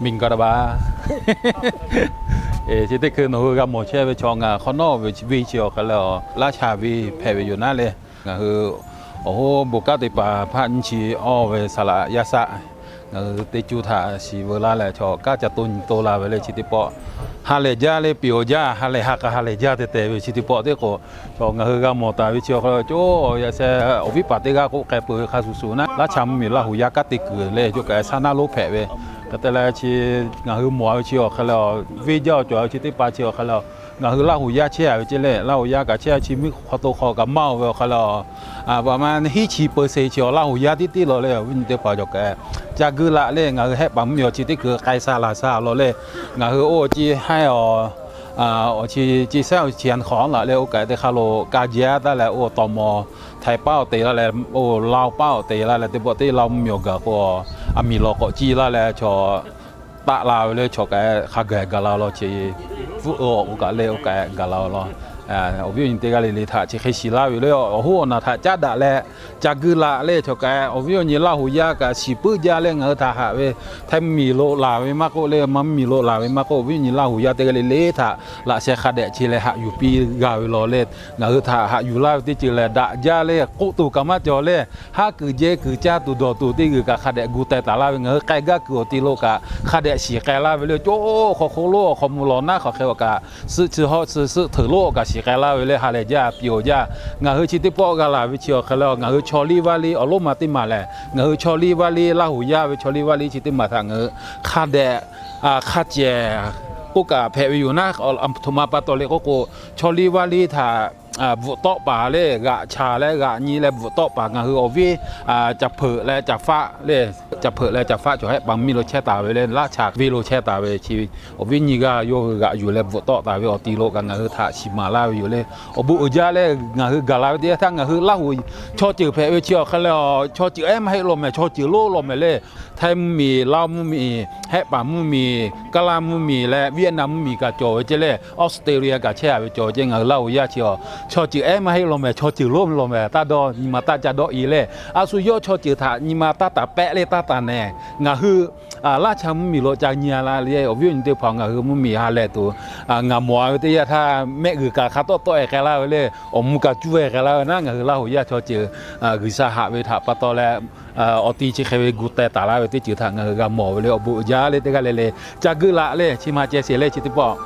Miˬ gaˬ daꞈ ba. Chi teˇ hkui nawˬ hui g'a mawˬ chehˇ ve chaw ngaˬ hk'awꞈ nawˉ ve venˇ chi awˬ hk'aw lo Laˇ Cha venˇ hpehꞈ ve yoˬ naˉ leh, ngaˬ hui awˬ hoˉ bon kanˉ te paˍ hpaˆ nyiˇ chi awˇ ve saˍ laꞈ yaˇ shaˆ, ngaˬ hui teˇ cuˇ htaꞈ shiˍ veu laˇ leh chaw kanˉ ca to nyi to la ve le chi teˇ pawˆ ha lehˬ jaˇ le, peuˬ awˬ jaˇ ha lehˬ ha k'a ha lehˬ jaˇ te te ve chi teˇ pawˆ teˇ k'o, chaw ngaˬ hui g'a mawˬ taˍ ve chi awˬ hk'aw lo cawˇ yaꞈ sheh awˬ viˉ paˍ teˇ g'aˇ k'oˆ k'ai peuˬ ve hk'a shuˍ shuˍ naˉ, Laˇ Cha mvuhˇmiˬ Laˇ huˍ yaˇ kanˉ te kuiˬ leh cawˬ kaꞈ shaˉ naˉ lonˉ hpehꞈ ve hk'e te leh chi ngaˬ hui mawˬ ve chi awˬ hk'aw lo venˇ jaˇ awˬ cawˬ ve chi teˇ hpaˍ chi awˬ hk'aw lo ngaˬ hui Laˇ huˍ yaˇ chehˇ ve ceˇ leh, Laˇ huˍ yaˇ kaꞈ chehˇ chi miˬ hk'aw to hk'aw kaꞈ maˇ oˬ ve awˬ hk'aw lo, pa ma hiˉ chi peuˬ sheˍ chi awˬ Laˇ huˍ yaˇ tiˉ tiˉ law leh awˬ viˉ nyi teˇ hpaˍ cawˬ kaꞈ ca guiˇ laꞈ leh ngaˬ hui hehˆ paˍ mvuhˇmiˬ awˬ chi teˇ hkui k'ai sha laˬ sha law leh, ngaˬ hui oˇ chi haiˉ awˬ chi chi saiˉ chi yanˇ hk'awꞈ laˬ leh oˇ kaꞈ teˇ hk'aˇ lo ka jaˇ taˍ leh oˇ tawˍ mawˬ Htaiˍ paˉ awˬ te laˇ leh, oˇ Laˇ paˉ awˬ te laˇ leh teˇ pawˆ teˇ Laˇ mvuhˇmiˬ awˬ gaˬ k'o, aˬ miˍ lawˬ k'awꞈ ciˇ laˇ leh chaw taˆ la ve le chaw kaꞈ hk'a gaˬ gaˬ la law chi, pfuhˆ oˇ kaꞈ leh oˇ kaꞈ gaˬ la law. Awˬ viˉ awˬ nyi teˇ g'aˇ le le htaꞈ chi hk'e shiˍ laˇ ve le, awˬ hoˉ awˬ naˬ htaꞈ caˉ daꞈ leh ca guiˇ laꞈ leh chaw kaꞈ awˬ viˉ awˬ nyi Laˇ huˍ yaˇ kaꞈ shiˍ puiˉ jaˇ leh ngaˬ hui htaꞈ haꞈ ve, Htaiˇ mvuhˇmiˬ lo laˬ ve maˇ k'oˆ leh, maˇ mvuhˇmiˬ lo laˬ ve maˇ k'oˆ, awˬ viˉ awˬ nyi Laˇ huˍ yaˇ teˇ g'aˇ le le htaꞈ laꞈ sheh hk'a dehꞈ chi leh haꞈ yuˬ piˇ g'a ve law leh, ngaˬ hui htaꞈ haꞈ yuˬ laˇ ve teˇ ceuˬ lehˬ daꞈ jaˇ leh k'oˆ tuˬ kaꞈ maˇ cawˬ leh, haˉ kuiˬ jehˇ kuiˬ caˇ tuˬ dawˬ tuˬ teˇ g'uiˬ kaꞈ hk'a dehꞈ gu teh taˍ laˇ ve, ngaˬ hui k'ai gaˇ kuiˬ awˬ ti lo kaꞈ hk'a dehꞈ shiˍ k'ai laˇ ve le. Cawˇ hk'aw hk'oˆ lonˉ awˬ hk'aw mvuh lawˬ naˉ hk'aw hk'e awˬ kaꞈ suhˆ chi hawˉ chi suhˆ hteuꞈ lonˉ awˬ kaꞈ shiˍ k'ai laˇ ve le, ha lehˬ jaˇ peuˬ awˬ jaˇ. Ngaˬ hui chi teˇ pawˆ g'a laˬ ve chi awˬ hk'aw lo ngaˬ hui chaw liˇ vaˇ liˇ awˬ lonˉ ma teˇ maˬ lehˬ, ngaˬ hui chaw liˇ vaˇ liˇ Laˇ huˍ yaˇ ve chaw liˇ vaˇ liˇ chi teˇ maˬ htaꞈ ngaˬ hui hk'a dehꞈ hk'a cehˬ k'oˆ kaꞈ hpehꞈ ve yoˬ naˉ, htoꞈ ma pa taw le k'oˆ k'o, chaw liˇ vaˇ liˇ htaꞈ bvuhꞈ tawˆ paˍ leh g'aꞈ chaˍ leh g'aꞈ nyi leh bvuhꞈ tawˆ paˍ ngaˬ hui awˬ viˉ Ca Hpeuꞈ leh Ca Faˆ le, Ca Hpeuꞈ leh Ca Faˆ cawˬ hehˆ paˍ mvuhˇmiˬ lo chehˇ taˍ ve le, Laˇ Cha venˇ lo chehˇ taˍ ve chi awˬ viˉ nyiˇ g'aˇ yawˇ hui g'aꞈ yuˬ leh bvuhꞈ tawˆ taˍ ve awˬ ti lo kaꞈ ngaˬ hui htaꞈ shiˍ maˍ laˇ ve yoˬ le. Awˬ bon uiˍ jaˇ leh ngaˬ hui gaˬ la ve teˇ yanˇ htaˇ ngaˬ hui Laˇ huˍ chaw ceuˬ hpehꞈ ve chi awˬ hk'aw lo chaw ceuˬ ehˉ maˇ heˆ law mehˍ, chaw ceuˬ lonˉ law mehˍ le. Htaiˇ mvuhˇmiˬ, Laˇ mvuhˇmiˬ, hehˆ paˍ mvuhˇmiˬ leh Vietnam mvuhˇmiˬ kaꞈ cawˬ ve ceˇ leh Australia kaꞈ chehˇ a ve cawˬ ve ceˇ. Ngaˬ hui Laˇ huˍ yaˇ chi a chaw ceuˬ ehˉ maˇ heˆ law mehˍ, chaw ceuˬ lonˉ law mehˍ taˇ dawˇ nyi ma taˇ ca dawˇ i leh, a shu yawˇ chaw ceuˬ htaꞈ nyi ma taˇ taˍ pehˆ leh taˇ taˍ nehˬ, ngaˬ hui Laˇ Cha mvuhˇmiˬ lo ca nyi a la le. Awˬ viˉ awˬ nyi teˇ hpaˍ ngaˬ hui mvuhˇmiˬ ha lehˬ tuˬ ngaˬ mawˬ a ve teˇ yanˇ htaˇ mehˆ g'uiˬ kaꞈ hk'a tawˆ tawˆ e k'ai laˇ ve le, awˬ mvuh kaꞈ cuˇ e k'ai laˇ ve naˉ, ngaˬ hui Laˇ huˍ yaˇ chaw ceuˬ G'uiˬsha haꞈ ve htaꞈ pa taw leh awˬ ti chi hk'e ve gu teh taˍ laˇ ve teˇ ceuˬ htaꞈ ngaˬ hui g'a mawˬ ve le. Awˬ bon uiˍ jaˇ leh teˇ g'aˇ le le ca guiˇ laꞈ leh chi ma ceh sheˍ leh chi teˇ pawˆ